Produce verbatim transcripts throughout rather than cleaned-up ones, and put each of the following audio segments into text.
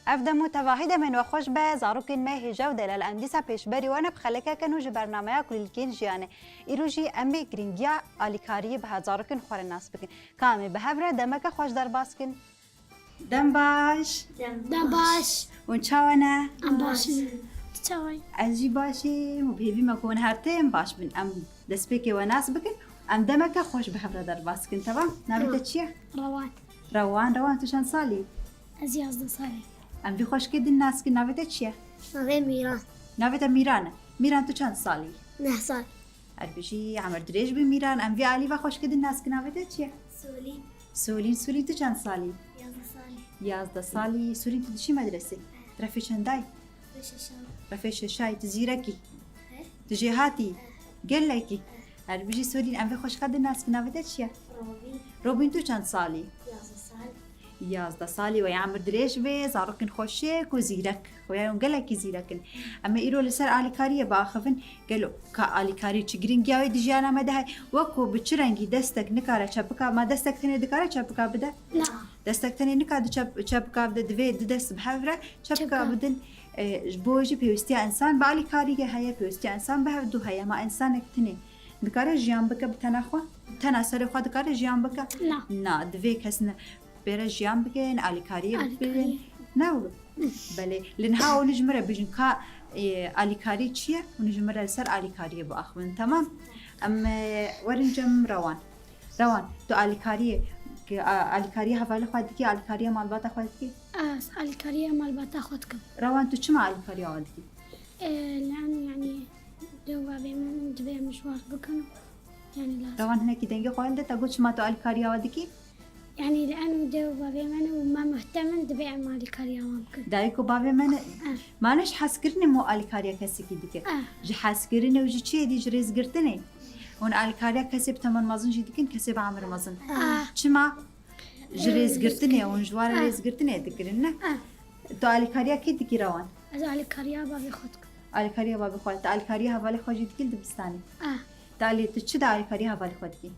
Ev dem û tevahî demên we xweş be, zarokên me hêja û delal, em dîsa pêşberî we ne bi xelekeke nû ji bernameya Kulîlkên Jiyanê. Îro jî em ê girîngiya alîkariyê bi zarokên xwe re nas bikin. Ka em ê bi hev re demeke xweş derbas kin. Dem baş. Dem baş. Hûn çawa ne? Em baş in. Tu çawa yî? Ez jî baş im û bi hêvî me ku hûn her tim baş bin. Em destpêkê we nas bikin. Em demeke xweş bi hev re derbas kin. Temam? Navê te çi ye? Rewan. Rewan, Rewan, tu çend salî? Ez yazdeh salî. Em vî xweşikê din nas kin. Navê te çi ye? Navê Mîran. Navê te Mîran e. Mîran, tu çend salî? Neh sal. Her bijî, emir dirêj bî Mîran. Em vî alî ve xweşikê din nas kin. Navê te çi ye? Solîn. Solîn, Solîn, tu çend salî? Yazdeh salî. Yazdeh salî. Solîn, tu diçî medresê? Refê çendayî? Refê şeşan. Refê şeşayî, tu zîrekî? He? Tu jêhatî? He. Gelekî? He. Her bijî Solîn, em vê xweşika din nas kin. Navê te çi ye? Robîn. Robîn, tu çend salî? Yazdeh salî. Yazdeh salî, we emir dirêj be, zarokên xweşik û zîrek. Xuya hûn gelekî zîrek in. Em ê îro li ser alîkariyê biaxivin. Gelo ka alîkarî çi girîngiya wê di jiyana me de heye? Wek ku bi çi rengî destek nikare çepika, ma destek tenê dikare çepika bide? Na. Destek tenê nikare çep-, çepika bide, divê du dest bi hev re çepika Çepika. bidin. E, ji bo jî pêwîstiya însan bi alîkariyê heye, pêwîstiya însan bi hevdu heye. Ma însanek tenê dikare jiyan bike bi tena xwe? Bi tena serê xwe dikare jiyan bike? Na. Na, divê kes ne. Bêre jiyan bikin, alîkariyê Alîkariyê. bikin. Ne wilo? Belê. Li niha hûn ji min re bijin ka, e, alîkarî çi ye? Hûn ji min re li ser alîkariyê biaxivin. Temam? Em, e, werin cem Rewan. Rewan, tu alîkariyê, ki, a, alîkariya hevalê xwe dikî, alîkariya malbata xwe dikî? Ez alîkariya malbata xwe dikim. Rewan, tu çima alîkariya wan dikî? E, lan, yanî, dew bavê min dibê em ji wan bikin. Yanî lazim. Rewan, hinekî dengê xwe hilde, te got çima tu alîkariya wan dikî? Yanî li eno dew bavê min û me muhtem in, dibê em alîkariya wan bikin. Dayik û bavê me ne, Ah. ma ne ji hezkirinê mo alîkariya kesekî dike. Ah. Ji hezkirinê û ji çiyê dî ji rêzgirtinê. Hûn alîkariya kesê bi temen mezin jî dikin, kesê bi emir mezin. Ah. Çima? Ji Ee, rêzgirtinê, hûn ji wan Ah. rêzgirtinê dikirin, ne? Ah. Tu alîkariya kê dikî Rewan? Ez alîkariya bavê xwe dikim. Alîkariya bavê xwe. Tu alîkariya hevalê xwe jî dikî li dibistanê? Ah. Tu alî-, tu çi de alîkariya hevalê xwe dikî?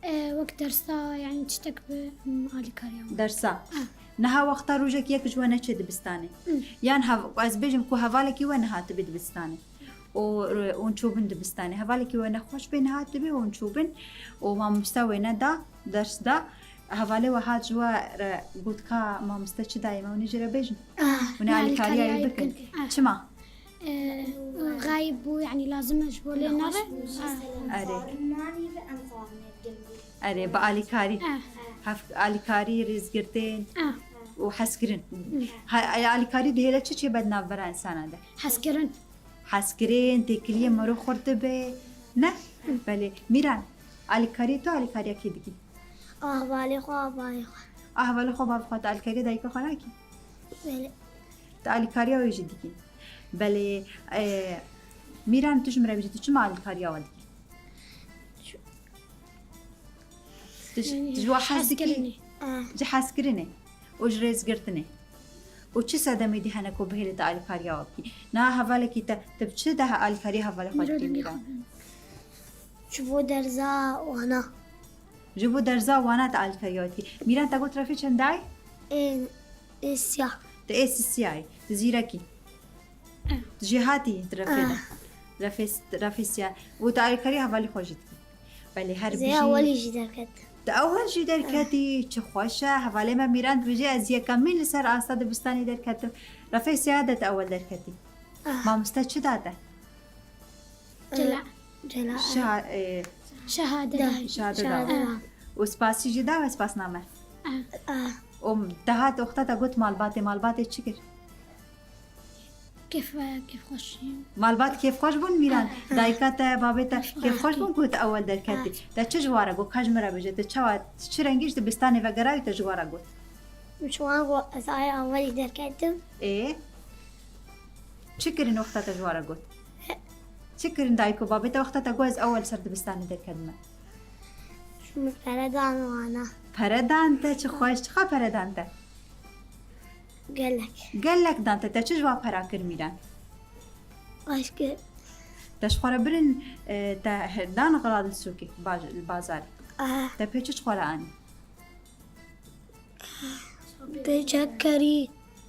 Ee, wek dersa, yanî tiştek bi, m, alîkariya wan. Dersa. Ah. Niha wexta rojek yek ji we neçe dibistanê. Hmm. Yan hev-, ez bêjim ku hevalekî we nehatibe dibistanê. Û, û çûbin dibistanê. Hevalekî we nexweş bê nehatibe û çûbin. Û mamoste wê neda, ders da. Hevalê we hat ji we re got ka mamoste çi dayê me, hûn ê jê re bêjin. Ah, Hûn ê yanî alîkariya wî alîkariya bikin. bikin. Ah. Çima? Ee, gayib bû, yanî lazim e ji bo lê nere. Erê. Erê, bi alîkarî. Ah. Hef-, alîkarî, rêzgirtin Ah. û hezkirin. Ha, alîkarî dihêle çi çê be di navbera însana de? Hezkirin. Hezkirin, têkiliyê mero xurt dibe. Ne? Belê. Mîran, alîkarî tu alîkariya kê dikî? Ahvalê xwe, avayê xwe. Ahvalê xwe, bavê xwe, tu alîkariya dayika xwe nakî? Belê. Tu alîkariya wê jî dikî. Belê, e, Mîran, tu ji min re bijî, tu çima alîkariya we dikî? Çi- Tu ji, tu ji we hez dikî? Hezkirinê. Ah. Ji hezkirinê. û ji rêzgirtinê. Û çi sedemê dî hene ku bihêlî te alîkariya we bikî? Niha hevalekî te, tu bi çi de alîkariya hevalê xwe dikî Mîran? Ji bo derza wana. Ji bo derza wana te alîkariya we dikî. Mîran, te got refê çendayî? Ê, ê siyah. Tu ê sisiyayî. Tu zîrekî. Tu jêhatî di refê de. Ah. Refê, refê siyah. Û tu alîkariya hevalê xwe jî dikî. Belê, her Zê bijî. Ewelî jî derket. Di ewel jî derketî, çi xweş e. Hevalê me Mîran dibêje, ez yekemîn li ser asta dibistanê derketim. Refê siyah de tu ewel derketî. Ah. Mamoste çi da te? Cela. Cela. Şa-, e, Şehadet. Şehadet da. Şehadet. Û spasî jî da we spasname? Ah. Ah. Û te hat oxta te got malbatê, malbatê çi kir? Kêf, kêfxweş. Malbat kêfxweş bûn Mîran? Ah. Dayika te, babê te Kêfxweş kêfxweş bûn. bûn ku tu ewel derketî? Ah. Te çi ji wan re got? Ka ji min re bêje, te çawa, çi rengî ji dibistanê ve gerayî te ji wan re got? Ji wan got, ez ayê ewelî derketim. Ê? Çi kirin wexta te ji wan re got? Çi kirin dayik û babê te wexta te got, ez ewel ser dibistanê derketime? Ji min pere dan wana. Pere dan te, çi xweş, çiqa pere dan te? Gelek. Gelek dan te, te çi ji wan pera kir Mîran? Aşkı. Te ji xwe re birin, e, te he-, dan xira li sûkê, baj-, li bazarê. Ah. Te pê çi ji xwe re anî? Pê çek kerî.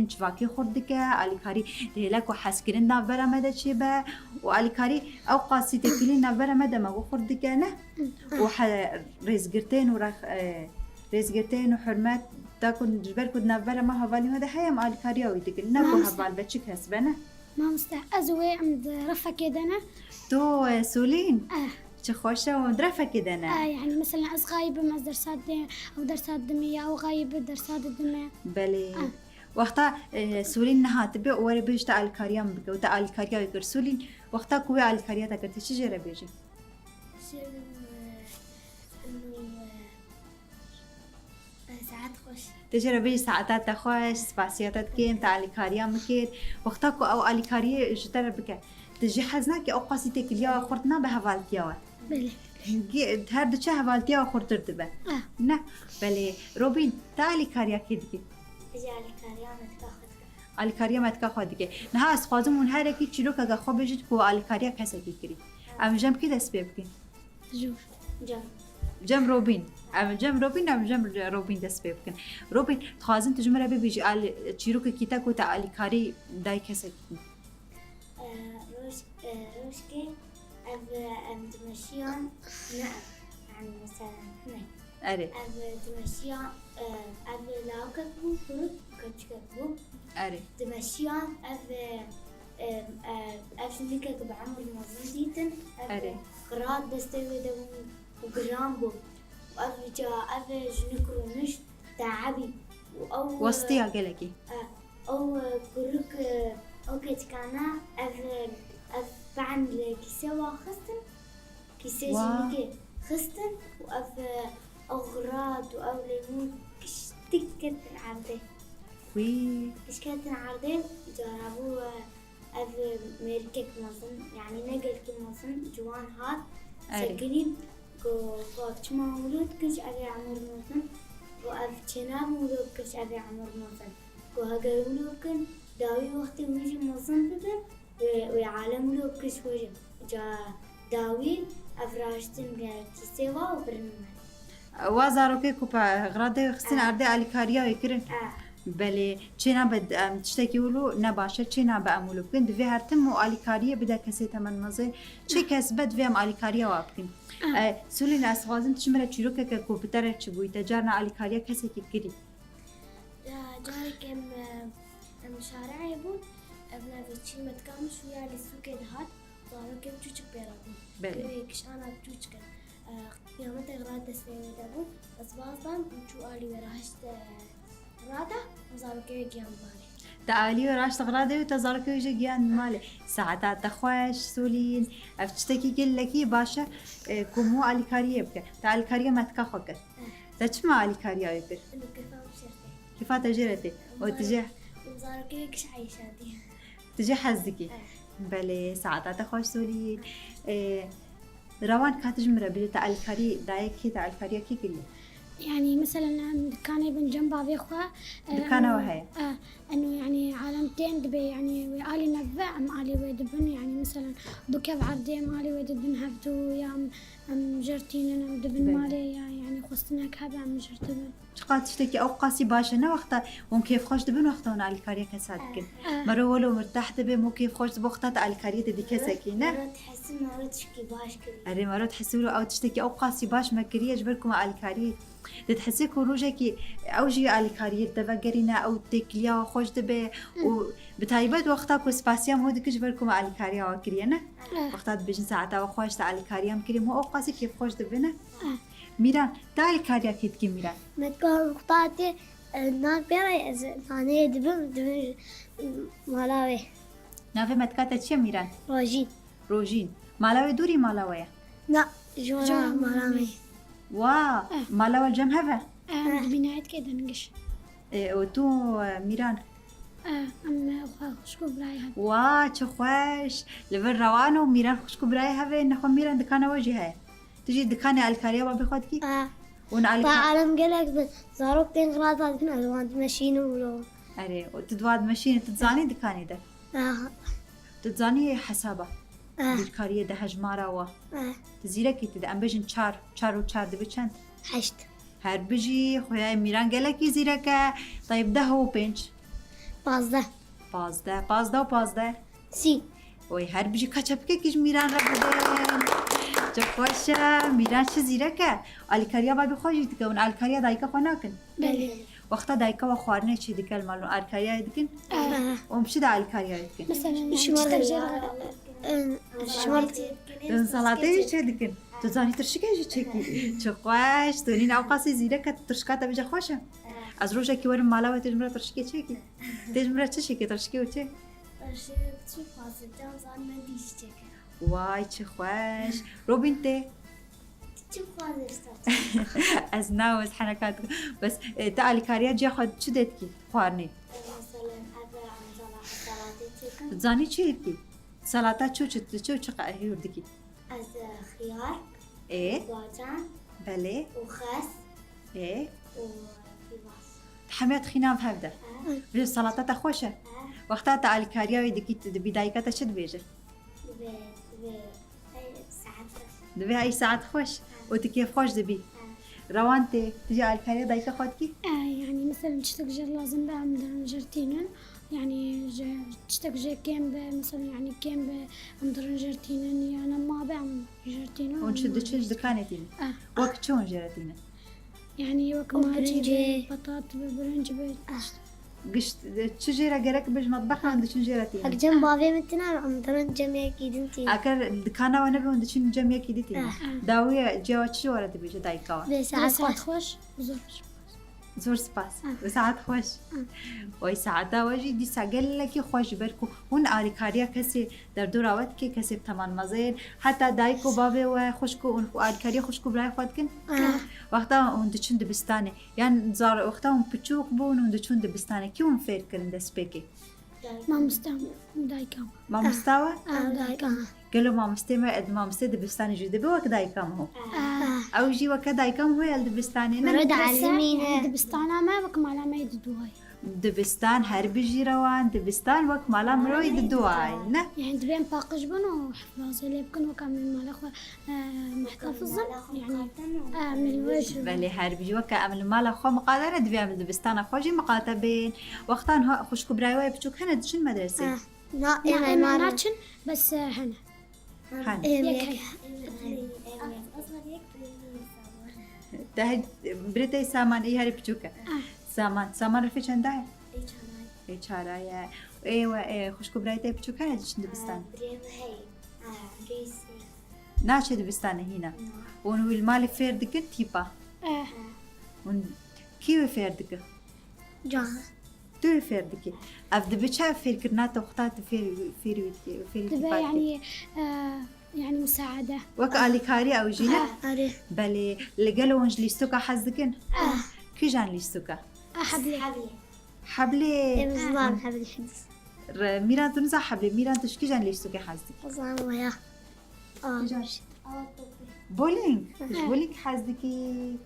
alîkariyên civakî xurt dike, alîkarî dihêle ku hezkirin navbera me de çêbe û alîkarî ew qasî têkilî navbera me de me ku xurt dike ne? Û he-, rêzgirtên û rex-, e, rêzgirtên û hurmet da ku ji ber ku di navbera me hevalî me de heye, em alîkariya wî dikin. Ne ku Mamoste. Heval be çi kes be ne? Mamoste, ez û wê em di refekê de ne. Tu, e, Solîn? Eh. Çi xweş e, em di refekê de ne. Eh, yani mesela ez xayib bim, ez dersa dê-, ew dersa didime ya ew xayib dersa didime. Belê. Eh. Wexta, e, Solîn nehatibe û were bêje te alîkariya min bike û te alîkariya wî kir. Solîn, wexta ku wê alîkariya te kir, tu çi jê re bêjî? Jê re, e, û, e, Saet xweş. Tu jê re bêjî saeta te xweş, spasiya te dikim, te alîkariya min kir. Wexta ku ew alîkariyê ji te re bike, tu jî hez nake ew qasî têkiliya we xurt nabe hevaltiya we? Belê. Hingî her diçe hevaltiya we xurtir dibe. Ah. Ne? Belê. Robîn, te alîkariya kê dikî? Ez jî alîkariya metika xwe dikim. Alîkariya metika xwe dike. Niha ez dixwazim hûn herekî çîrokeke xwe bêjin ku alîkariya kesekî kirî. Em ji cem kê dest pê bikin? Cem. Cem. Cem Robîn. Em Cem Robîn, em Cem Robîn dest pê bikin. Robîn, dixwazim tu ji min re bibêjî, al-, çîrokekî te ku te alîkarî dayî kesekî. E, roj-, e, rojkê ev, e, em dimeşiyan ne ev. Yani mesela ne? Erê. Ev, e, dimeşiya, e, ev lawkek bû, kurik, keçikek bû. Erê. Dimeşiyan ev, e, e, e, ev jinikek bi emir mezin dîtin. Ev Erê. Qira destê wê de bû û giran bû. Ev ca, ev jinik rûnişt, teebî. Û ew, Westiya gelekî. E, ew, e, kurik, e, ew keçikana, ev, e, ev pehn li kîse wa xistin. Kîsê Wa. Jinikê xistin û ev, e, ew xirat û ew lêmû giştik ketin erdê. Wî. Giş ketin erdê, cara bû, e, ev mêrikek mezin, yani ne gelkî mezin, ciwan hat, Erê. Sekirî, got, got, çima wilo dikir, ev ê emir mezin, got, ev çênabin wilo dikir, ev ê emir mezin. Got, heger wilo bikin, dawî wextê wî jî mezin bibin, wê, wê alem wilo bikir ji xwe jî. Ca dawî ev raştin, e, kîsê wa û birin me. Wa zarokê ku pe-, xiratê xistin Erdê alîkariya wê kirin. Belê, çênabe em tiştekî wilo ne baş e, çênabe em wilo bikin. Divê her tim û alîkariyê bide kesê temenmezin. Çi kes be divê em alîkariya wa bikin. E, Sulîn, ez dixwazim tu ji min re çîrokeke ku bi te re çi bûyî, te carna alîkariya kesekî kirî? Ya, carek em, e, em şare'ê bûn, ev navê çî metka min şûya li sûkê dihat. Zarokê biçûçik pê re bûn. Belê. Wê kişana biçûçik in. E, Qiyametê xilat destê wê de bû. Ez baz dam û çû alî wê re hişt, e, rada û zarokê wê giyan malê. Te alî wê re hişt xilat de wê, te zarokê wê jî giyan malê. Saeta te xweş, Solîn. Ev tiştekî gelekî baş e, e, ku hemû alîkariyê bike. Te alîkariya metika xwe kir. Te çima alîkariya wê kir? Û kefa min şertê. Kefa te jê re tê. Û tu jê Û zarokê wê giş eyşandî. Tu jê hez dikî? Eh. Belê, saeta te xweş Solîn. Ê, Rewan, ka tu ji min re bêje, te alîkarî dayê kê, te alîkariya kê kiriye? Yani mesela em dikanê bin cem bavê xwe. e, Dikana we heye? e, Eno yani alem tên dibe yani wê alî me bibe em alî wê dibin yani mesela bikev erdê em alî wê dibin hevdu ya em, em jêr tînin em dibin Belê. Malê ya yani xwestinek hebe em jêr dibin. Çiqas tiştekî ew qasî baş e, ne wexta hûn kêfxweş dibin, wexta hûn alîkariya kesa dikin. Eh. Mero wilo mirtah dibe, mo kêfxweş dibe, wexta te alîkariyê didî kesekî, ne? Mero dihesî mero tişkî baş kiriye. Erê, mero dihesî wilo ew tiştekî ew qasî baş me kiriye ji ber ku me alîkariyê. Didihesê ku rojekî ew jî alîkariyê li te vegerîne, ew têkiliya we xweş dibe û bi taybet wexta ku spasiya me dikin ji ber ku me alîkariya we kiriye, ne? Eh. Wexta dibêjin saeta we xweş, te alîkariya min kiriye, mo ew qasî kêfxweş dibe, ne? Mîran, te alîkariya kê dikî Mîran? Metka wexta tê, e, nak bêre ez naneyê dibim, dibim mala wê. Navê metka te çi ye Mîran? Rojîn. Rojîn. Mala wê dûrî mala we ye? Na, jora mala me. Wa, mala we cem hev e? Em dibînayet kê dingiş. E, û tu, e, Mîran? Em xwe xwişk û birayê hev. Wa, çi xweş. Li vir Rewan û Mîran xwişk û birayê hev e, nexwe Mîran dikana we jî heye. Tu jî dikanê alîkariya babê xwe dikî? Ah. Hûn Ba alîkar... alem gelek bi zarok tên xilata dikin, ez wan dimeşînim wilo. Erê, û tu di wan dimeşînî, tu dizanî dikanê de? Ah. Tu dizanî hesaba? Ah. Bîrkariyê de hejmara wa. Ah. Tu zîrekî tu de, em bêjin çar, çar û çar dibe çend? Heşt. Her bijî, xuya Mîran gelekî zîrek e. Tayb deh û pênc. Pazdeh. Pazdeh, pazdeh û pazdeh. Sî. Oy, her bijî ka çepikekî ji Mîran re bidin. Çi xweş e, Mîran çi zîrek e. Alîkariya babê xwe jî dike, hûn alîkariya dayika xwe nakin. Belê. Wexta dayika we xwarinê çê dike li mal, hûn alîkariya dikin. Ah. Hûn bi çi de alîkariya dikin? Mesela yani Şima çiçek da- jêr Şima Hûn salatê jî çê dikin. Tu zanî tirşikê jî çekî. Çi xweş, tu nîn ew qasî zîrek e, tirşika te bêje xweş e. Ez rojekî werim mala we, tu ji min re tirşikê çekî. Tê ji min re çi çekî, tirşikê û çi? Çi xwazir can zan me dîş çeke. Way, çi xweş. Robîn tê? Çi xwazir stat? Ez na, ez heneka dikim. Bes, e, te alîkariya ciya xwe çi de dikî? Xwarinê. Mesela ev em zala salatê çekin. Zanî çi dikî? Salata çi, çi, çi, çi hewr dikî? Ez, e, xiyar, Ê, bacan belê, û xes ê. û pîvaz. Hemî tixînan hev de. Vê salata te xweş e. Wexta te alîkariya wê dikî, tu dibî dayika te çi dibêje? Divê, divê, ey, saet xweş. Divê ey saet xweş û tu kêf xweş dibî. Rewan tê, tu jî alîkariya dayika xwe dikî? E, yani mesela çiçek jêr lazim be em dirin jêr tînin. Yani ji çiçek jêr kêm be, mesela yani kêm be em dirin jêr tînin. Yani ma be em jêr tînin. Hûn çi diçin ji dikanê tînin? Ah. Wek çi hûn jê re tînin? Yani wek O marî pirinc be, e. Patat be, birinc be. Giş, çi jê re gerek be ji metbexa hûn diçin jê re tînin? Hek cem bavê min tine em dirin cem yekî din tînin. Eger dikana we nebe hûn diçin cem yekî dî tînin. Ah. Dawiye ciya we çi ji we re dibêje dayika we? Vê Saet saet xweş, zor xweş. Zor spas. Saet xweş. Oy saeta we jî dîsa gelekî xweş ji ber ku hûn alîkariya kesê derdora we dikê, kesê bi teman mezin. Heta dayik û bavê we, xwişk û hûn alîkariya xwişk û birayê xwe dikin. Wexta hûn diçin dibistanê. Yan zar wexta hûn piçûk bûn hûn diçûn dibistanê. Kî hûn fêr kirin destpêkê? Mamoste dayika. Mamosta we? Ah, dayika. Gelo mamostê me, mamostê dibistanê jî dibe wek dayika min ho? Ew jî weke dayika min ho ye li dibistanê, ne? Mero dielîmîne. Dibistana me wek mala me yê diduway. Dibistan her bijî Rewan, dibistan wek mala miroyê diduway, ne? Yani dibên paqij bin û hifazê lê bikin wek em ê mala xwe, e, muhtafizin. Yani, e, milwej. Belê her bijî weke em li mala xwe miqate ne, divê em li dibistana xwe jî miqate bên. Wextan ha xwişk û birayê we yê piçûk hene diçin medresê? Na, ême Ême mare. Naçin, bes, e, hene. Hen. Ême Yek yek. heye. Te he-, birê te yê Saman, ê herî piçûk e. Saman, Saman refê çenda ye? Ê çanay. Ê çara ye. Ê we, ê xwişk û birayê te yê piçûk hene diçin dibistan? Birê min heye. Naçe dibistanê hîna. Hûn wî li malê fêr dikin tîpa? Eh. Hûn kî wê fêr dike? Can. Tu wê fêr dikî. Ev dibe çi ev fêrkirina te xwe ta tu fêr, fêrî wî dikî, fêrî Dibe tîpa dikî? Yani, e, yani musaade. Wek alîkarî ew jî ne? Erê. Belê, li gelo hûn ji lîstoka hez dikin? Ah. Kîjan lîstoka? Ah, heblê. Heblê. Heblê. Em zan heblê. Re-, Mîran tu niza heblê. Mîran tu ji kîjan lîstokê hez dikî? Zan waya. Kîjan? Bowling. Tu ji bowling hez dikî.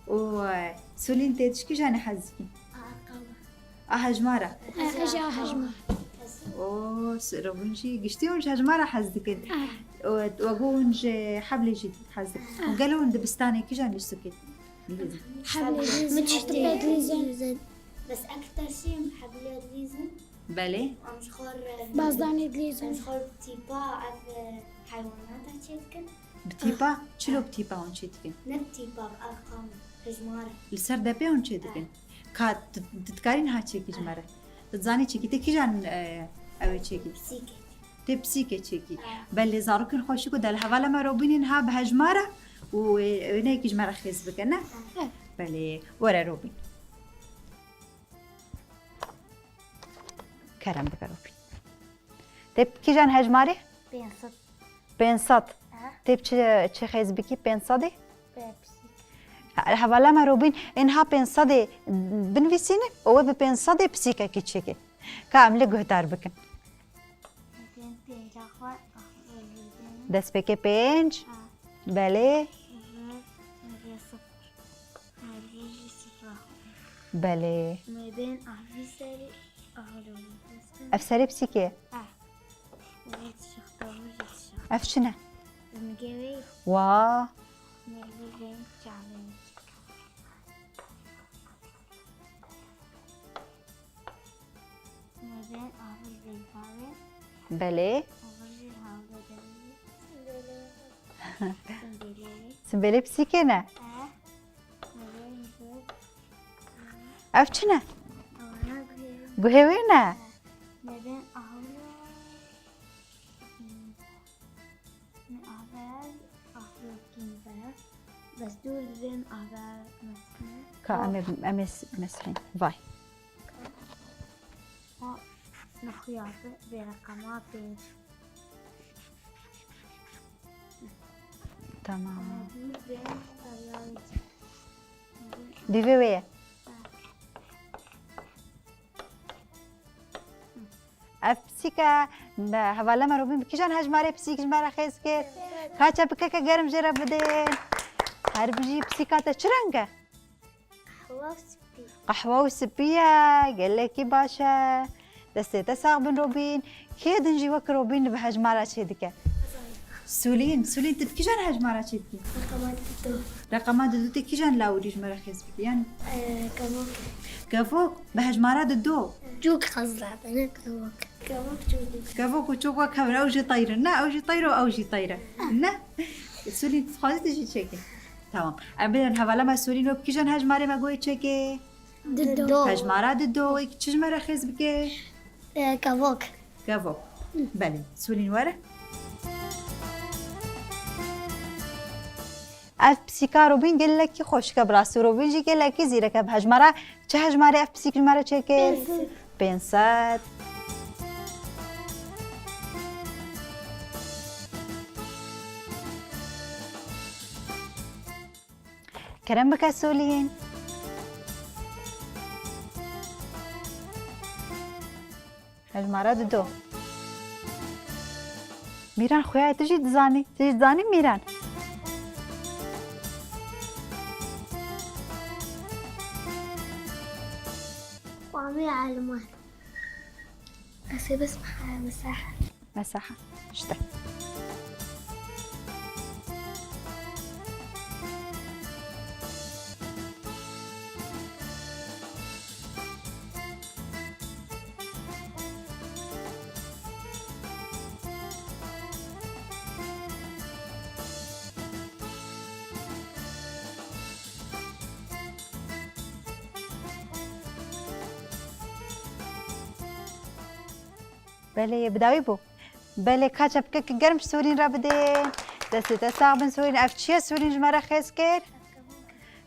Û, e, Solîn tê tu ji kîjanê hez dikî? A hejmara. E, ez jî a hejmara. Û s-, Robîn jî giştî hûn ji hejmara hez dikin. Ah. Û we got hûn ji heblê jî hez dikin. Ah. Û gelo hûn dibistanê kîjan lîstokê dilîzin? Heblê dilîzin, heblê dilîzin. Bes ekter şî em heblê dilîzin. Belê. Em ji xwe re Bazdanê dilîzin. Em ji xwe tîpa ev, e, heywanata çêdikin. Bi tîpa? Çilo bi tîpa hûn çêdikin? Ne bi tîpa, bi erqam, hejmara. Li ser depê hûn çêdikin? Evet. Ka tu, tu dikarî niha çêkî ji me re? Tu dizanî çêkî, tê kîjan, e, ew ê çêkî? Pisîkê. Tê pisîkê çêkî. Evet. Belê zarokên xweşik û de li hevala me Robînê niha bi hejmara û, e, wêneyekî ji me re xêz bike, ne? Evet. Belê, were Robîn. Kerem bike Robîn. Tê bi kîjan hejmarê? Pênc sed. Pênc sed. Ha. Tê bi çi, çi xêz bikî pênc sedê? Bi pisîk. Hevala me Robîn, ê niha pênc sedê binivîsîne û wê bi pênc sedê pisîkekî çêke. Ka em li guhdar bikin. Pênc, pênca xwe, ah, Destpêkê pênc. Ha. Belê. Ve, ve sifir. Her jî sifir. Belê. Me bên ah vî serî, ah, lo. Ev serê pisîkê? Ah. Vê tişixta, vê jî tişixta. Ev çi ne? Zingê wê. Wa. Me vê bên çavên. Me bên ah vê zeytavê. Belê. Ah vê jî hawda devê. Simbêlê. Simbêlê pisîkê ne? Eh. Ev çi ne? Guhê wê ne? Neden ahlo? Ne aver, ahlo kim be. Bes dur dibên aver mesne. Ka em ê, em ê s-, mesihîn. Vay. Ha, nexuya be, bê reqema pênc. Tamam. Divê wê ye. Ev pisîk e, me, hevala me Robîn bi kîjan hejmarê pisîk ji me re xêz kir? Ka çepikeke germ jê re bidin. Her bijî, pisîka te çi reng e? Qehwe û spî. Qehwe û spî ye, gelekî baş e. Destê te sax bin Robîn. Kê din jî wek Robîn bi hejmara çêdike? Solîn, Solîn tu bi kîjan hejmara çêdikî? Reqema didu. Reqema didu tê kîjan lawirî ji me re xêz bikî? Yan Ee, kevok. Kevok, bi hejmara didu. Çok hızlı, ne kevok. Kevok çok. Kevok û çok wek hev in, ew jî teyr in. Ne, ew jî teyr û ew jî teyr e. Ne? Solîn tu dixwazî tu jî çêkî. Tamam. Em bidin hevala me Solîn wek kîjan hejmarê me goyê çêkê? Dido. Hejmara dido, wek çi ji me re xêz bike? Ee, kevok. Kevok. Belê. Solîn were. Ev pisîka Robîn gelekî xweşik e, bi rastî Robîn jî gelekî zîrek e. Bi hejmara, çi hejmarê ev pisîk ji me re çêkir? Pênc sed. Pênc sed. Kerem bike Solîn. Hejmara dido. Mîran, xuya tu jî dizanî. Tu jî dizanî Mîran? Xwamê elman. Ez ê bes mesahe. Mesaha. İşte. Belê, bi dawî bû. Belê, ka çepkeke germ ji Solîn re bidên. Destê te sax bin Solîn. Ev çi ye Solîn ji me re xêz kir?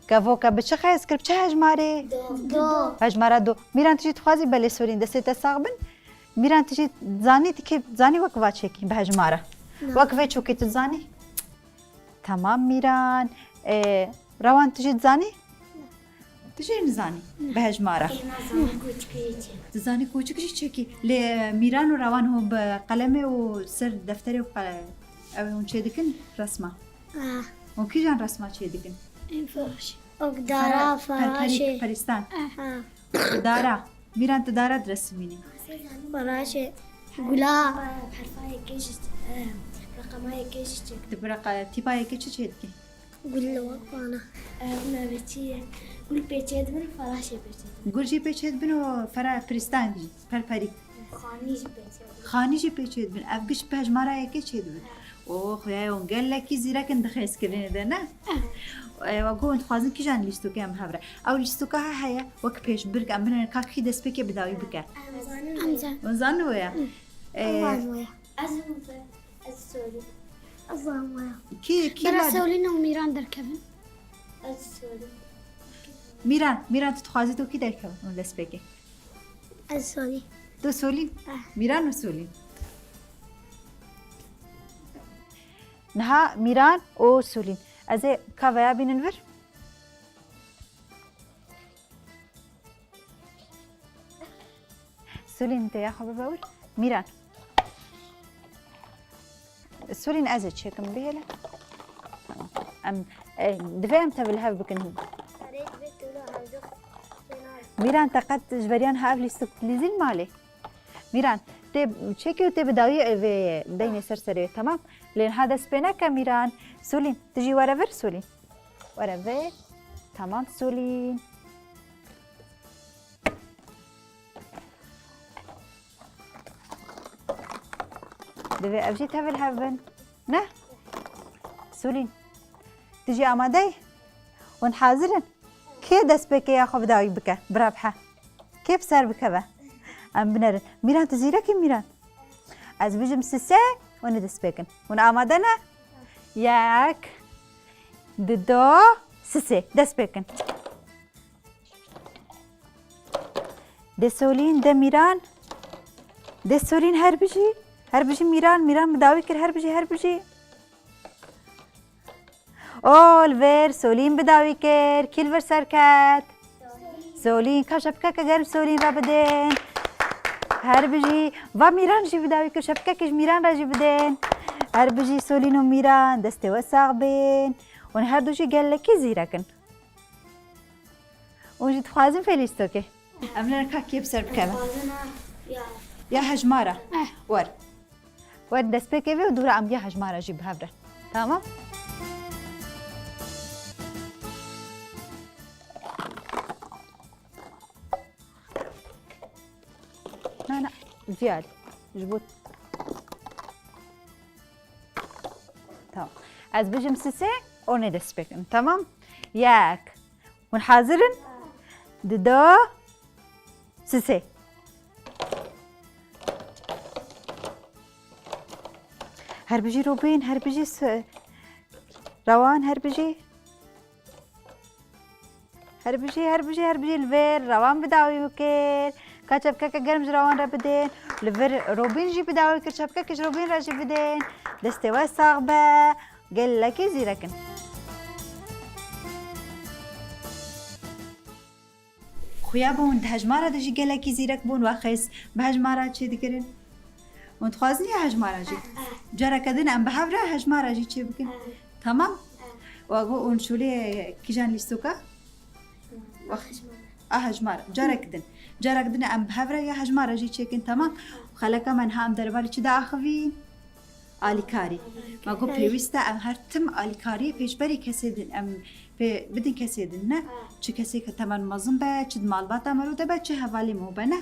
Kevoke. Bi çi xêz kir? Bi çi hejmarê? Do. Hejmara do. Mîran, tu jî dixwazî? Belê Solîn, destê te sax bin. Mîran, tu jî zanî, tu kê zanî wek va çêkî bi hejmara? Na. Wek vê çokê tu zanî? Tamam Mîran. Ê, Rewan, tu jî dizanî? Tu jî nizanî bi hejmara. Ê, nazanim koçik jî çêk. Tu zanî koçik jî çêkî. Lê Mîran û Rewan hûn bi qelemê û ser defterê û qe-, ew hûn çêdikin resma? Ah. Hûn kîjan resma çêdikin? Ê, feraş. Ok dara, Fera-, perperî, feraşê. Perîstan. Ah. Ha. Dara. Mîran, tu dara diresimînî. Feraşê. Gula. Herfa yekê jî, e, reqema yekê jî çêk. Tu bi reqa-, tîpa yekê çi çêdikî? Gul li wek vana. E, mevçî ye. Gul pê çêdibin, feraşê pê çêdibin. Gul jî pê çêdibin û fera-, pirîstan jî, perperî. Xanî jî pê çêdibin. Xanî jî pê çêdibin. Ev giş bi hejmara yekê çêdibin. O, xuya hûn gelekî zîrek in di xêzkirinê de, ne? E, we got hûn dixwazin kîjan lîstokê em hev re. Ew lîstoka he heye, wek pêşbirk, em binêrin ka kî destpêkê bi dawî bike. Em zanin. Em zanin. Hûn zanin wê ye? Em E, zanin wê ye. Ez hûn ve, ez Solîn. Ez zanim wê ye. Kî, kî Bera la Solîn û Mîran derkevin. Ez Solîn. Mîran, Mîran, tu dixwazî tu kî derkevin hûn destpêkê? Ez Solîn. Tu Solîn? Eh. Mîran û Solîn. Niha Mîran û Solîn. Ez ê ka veya bînin vir. Sulîn, te ya xwe bibe wir. Mîran. Sulîn, ez ê çêkim bihêle. Tamam. Em, e, divê em tevil hev bikin. Mîran, te qet ji beriyan hev lîstik lîzîn malê? Mîran, tê çêkê û tê bi dawî vê deynê ser serê, temam? Lê niha dest pê neke Mîran. Sulîn, tu jî were vir Sulîn. Were vir. Tamam Sulîn. Divê ev jî tevil hev bin. Ne? Sulîn. Tu jî amade yî? Hûn hazir in? Kê destpêkê ya xwe bi dawî bike? Bi rebhe. Kê bi ser bikeve? Em binerin. Mîran, tu zîrekî Mîran? Ez bijim sisê, hûn ê dest pê kin. Hûn amade ne? Yek, dido, sisê. Dest pê kin. De Solîn, de Mîran. De Solîn, her bijî. Her bijî Mîran. Mîran bi dawî kir, her bijî, her bijî. O, li vir Solîn bi dawî kir. Kî li vir ser ket? Solîn. Ka şepkeke germ Solîn re bidin. Her bijî. Va Mîran jî bi dawî kir. Şepkeke ji Mîran re jî bidin. Her bijî Solîn û Mîran. Destê we sax bin. Hûn her du jî gelekî zîrek in. Hûn jî dixwazin fê lîstokê? Em ne ka kê bi ser bikeve? Xwazina ya. Ya hejmara. Eh. Wer. Wer destpêkê vê û dûra em ya hejmara jî bi hev re. Tamam? Na, na. Viyal. Ji bo. Tamam. Ez bijim sisê, hûn ê dest pê kin. Tamam? Yek. Hûn hazir in? Dido, sisê. Her bijî Robîn, her bijî s-, Rewan, her bijî. Her bijî, her bijî, her bijî li vir Rewan bi dawî kir. Ka çepkeke germ ji Rewan re bidin. Li vir Robîn jî bi dawî kir. Çepkeke ji Robîn re jî bidin. Destê we sax be. Gelekî zîrek in. Xuya bûn, di hejmara de jî gelekî zîrek bûn, we xêz bi hejmara çêdikirin. Hûn dixwazin ya hejmara jî? Eh, eh. Careke din em bi hev re hejmara jî çêbikin. Eh. Tamam? Eh. Wa go hûn şûlê kîjan lîstoka? Wa hejmara. A hejmara. Carek din. Carek din em bi hev re ya hejmara jî çêkin, tamam? Xeleka me niha em derbarê çi diaxivîn? Alîkarî. Me got pêwîst e em her tim alîkariyê pêşberî kesê din em pê bidin kesê din, ne? Çi kesê ke temen mezin be, çi di malbata me de be, çi hevalê me be, ne?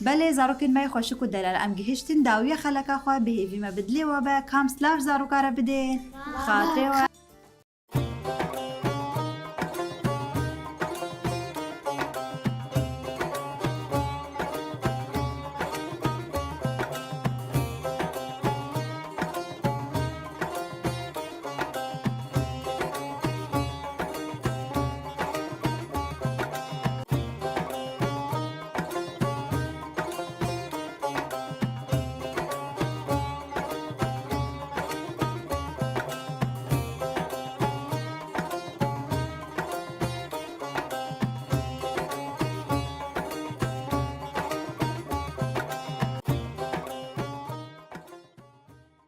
Belê zarokên me yê xweşik û delal, em gihiştin dawiya xeleka xwe, bi hêvî me bi dilê we be, kam silav ji zaroka re bidên. Xatirê we.